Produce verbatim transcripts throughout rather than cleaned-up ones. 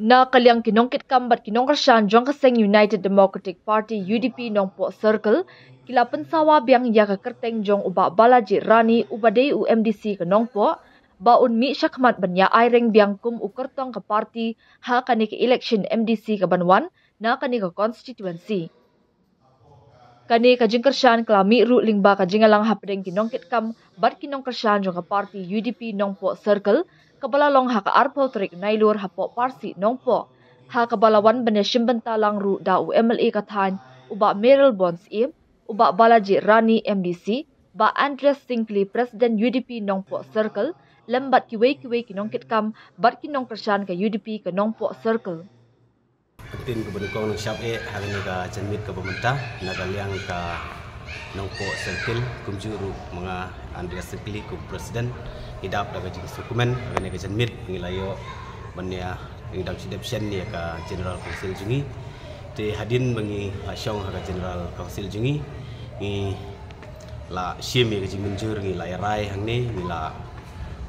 Na ka liang ki nongkitkam bad ki nongkyrshan jong ka seng United Democratic Party U D P Nongpoh Circle ki la pynsawa biang ïa ka kyrteng jong u Bah Balaji Rani uba dei u M D C ka Nongpoh ba un mih shakhmat ban ïa aireng biang kum u kyrtong ka party ha kane ka election M D C ka ban wan na kane ka constituency. Kane ka jingkyrshan ka la mih ruh lyngba ka jingïalang hapdeng ki nongkitkam bad ki nongkyrshan jong ka party U D P Nongpoh Circle kaba la long ha ka arphew tarik Nailur hapoh Parsi Nongpoh, ha kaba la wan ban ïashim bynta lang ruh da u M L A ka thaiñ u Bah Mayralborn Syiem, u Bah Balaji Rani M D C, Bah Andreas Syngkli President U D P Nongpoh Circle, lem bad kiwei kiwei ki nongkitkam bad ki nongkyrshan ka U D P ka Nongpoh Circle. Ka ktien kaba nyngkong nang shap eh ha kane ka janmiet kaba mynta na ka liang ka Nongpoh Circle, kumjuh ruh ma nga Andreas Syngkli kum president, ngi dap da ka jingsngewkmen ha kane ka janmiet ngi la ïoh ban ïa ngi dap shu dep shen ïa ka General Council jong ngi. Te hadien ba ngi la shong ha ka General Council jong ngi, ngi la shim ïa ka jingmynjur, ngi la ïa rai hangne, ngi la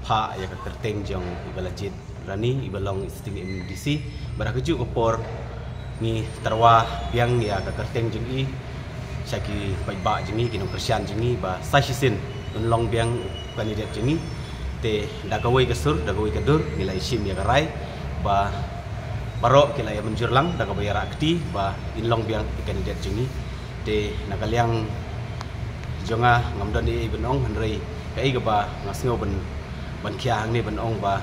phah ïa ka kyrteng jong i Balaji Rani iba long i sitting M D C. Bad ha kajuh ka por ngi tyrwa biang ïa ka kyrteng jong i sha ki paidbah jong ngi, ki nongkyrshan jong ngi ba sa shisien un long biang u kandidet jong ngi. Te da kawei ka sur, da kawei ka dur ngi la ïashim ïa ka rai ba baroh ki la ïa mynjur lang da kaba ïa rah kti ba in long biang i kandidet jong ngi. Te na ka liang jong nga ngam don ei ei ban ong, hynrei kaei kaba nga sngew ban ban khia hangne ban ong ba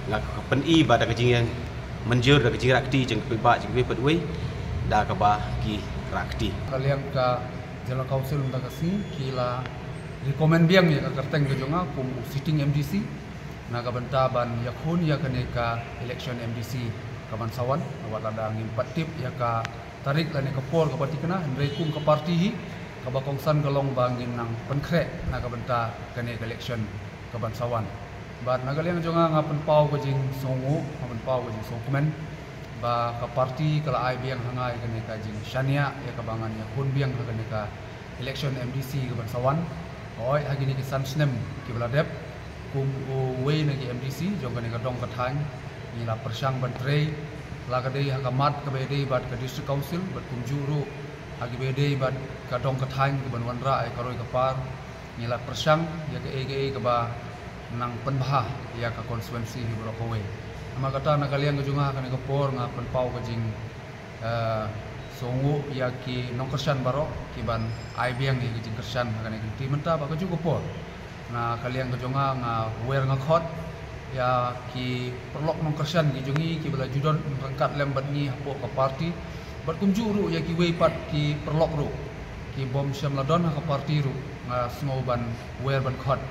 nga ka pyni ba da ka jingïamynjur, da ka jingrah kti jong ki paidbah jong kiwei pat wei, da kaba ki rah kti. Ka liang ka General Council mynta ka sngi ki la recommend biang ïa ka kyrteng ka jong nga kum u sitting M D C na ka bynta ban ïakhun ïa kane ka election M D C ka ban sa wan. Wat lada ngim pat tip ïa ka tarik lane ka por kaba thikna, hynrei kum ka party hi kaba kongsan ka long ba ngin nang pynkhreh na ka bynta kane ka election ka ban sa wan. Bad na ka liang jong nga, nga pynpaw ka jingsngewnguh, nga pynpaw ka jingsngewkmen ba ka party ka la ai biang ha nga ïa kane ka jingshaniah ïa kaba ngan ïakhun biang ha kane ka election M D C ka ban sa wan. Hooid, ha kine ki san snem kiba la dep, kum uwei na ki M D C jong kane ka dong ka thaiñ, ngi la pyrshang ban trei, la ka dei ha ka mat kaba ïadei bad ka District Council bad kumjuh ruh ha kiba ïadei bad ka dong ka thaiñ kaban wanrah ïa ka roi ka par. Ngi la pyrshang ïa kaei kaei kaba nang pynbha ïa ka constituency hi baroh kawei. Namar kata, na ka liang ka jong nga ha kane ka por nga pynpaw ka jing, eh, sngewnguh ïa ki nongkyrshan baroh kiban ai biang ïa ki jingkyrshan ha kane ka lynti mynta bad kajuh ka por. Na ka liang ka jong nga, nga wer nga khot ïa ki paralok nongkyrshan ki jong ngi kiba la ju don ryngkat lem bad ngi hapoh ka party, bad kumjuh ruh ïa kiwei pat ki paralok ruh ki bym shym la don ha ka party ruh, nga sngew ban wer ban khot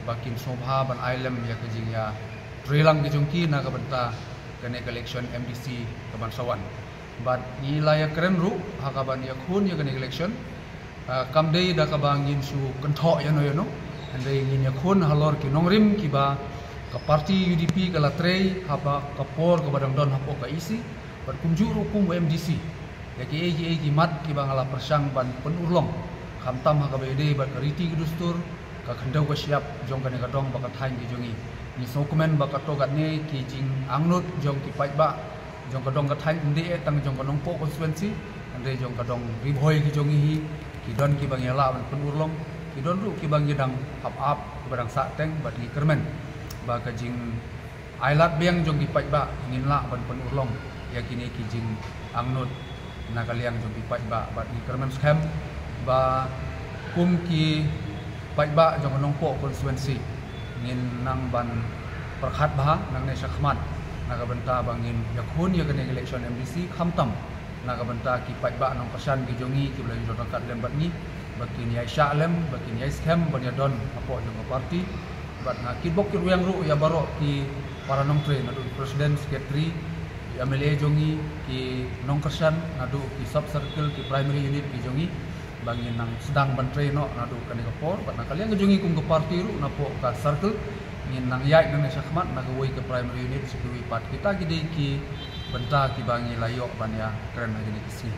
ba kin sngewbha ban ai lem ïa ka jingïatreilang ki jong ki na ka bynta kane ka election M D C ka ban sa wan. Bad ngi la ïakren ruh ha kaban ïakhun ïa kane ka election, ah, kam dei da kaba ngin shu kynthoh ïano ïano, hynrei ngin ïakhun halor ki nongrim kiba ka party U D P ka la trei haba ka por kaba dang don hapoh ka E C bad kumjuh ruh kum u M D C. Ïa kiei kiei ki mat kiba nga la pyrshang ban pynurlong, khamtam ha kaba ïadei bad ka riti ka dustur, ka khyndew ka shyiap jong kane ka dong bad ka thaiñ ki jong ngi. Ngi sngewkmen ba kato katne ki jingangnud jong ki paidbah jong ka dong ka thaiñ, ym dei eh tang jong ka Nongpoh constituency, hynrei jong ka dong Ri Bhoi ki jong ngi hi, ki don kiba ngi lah ban pynurlong, ki don ruh kiba ngi dang ap ap, kiba dang sahteng, bad ngi kyrmen ba ka jing ai lad biang jong ki paidbah ngin lah ban pynurlong ïa kine ki jingangnud na ka liang jong ki paidbah, bad ngi kyrmen skhem ba kum ki paidbah jong ka Nongpoh constituency ngin nang ban pyrkhat bha nangne shakhmat na ka bynta ba ngin ïakhun ïa kane ka election M D C, khamtam na ka bynta ki paidbah nongkyrshan ki jong ngi kiba la ju don ryngkat lem bad ngi, ba kin ïai shah lem, ba kin ïai skhem ban ïadon hapoh jong ka party. Bad nga kitbok kitrwiang ruh ïa baroh ki para nongtrei, naduh ki president, secretary, ki M L A jong ngi, ki nongkyrshan naduh ki sub circle, ki primary unit ki jong ngi, ba ngin nang sdang ban trei noh naduh kane ka por. Bad na ka liang ka jong ngi kum ka party ruh, napoh ka circle, ngin nang ïaid nangne shakhmat na kawei ka primary unit sha kiwei pat. Kita ki dei ki bynta kiba ngi la ïoh ban ïakren ha kine ki sngi.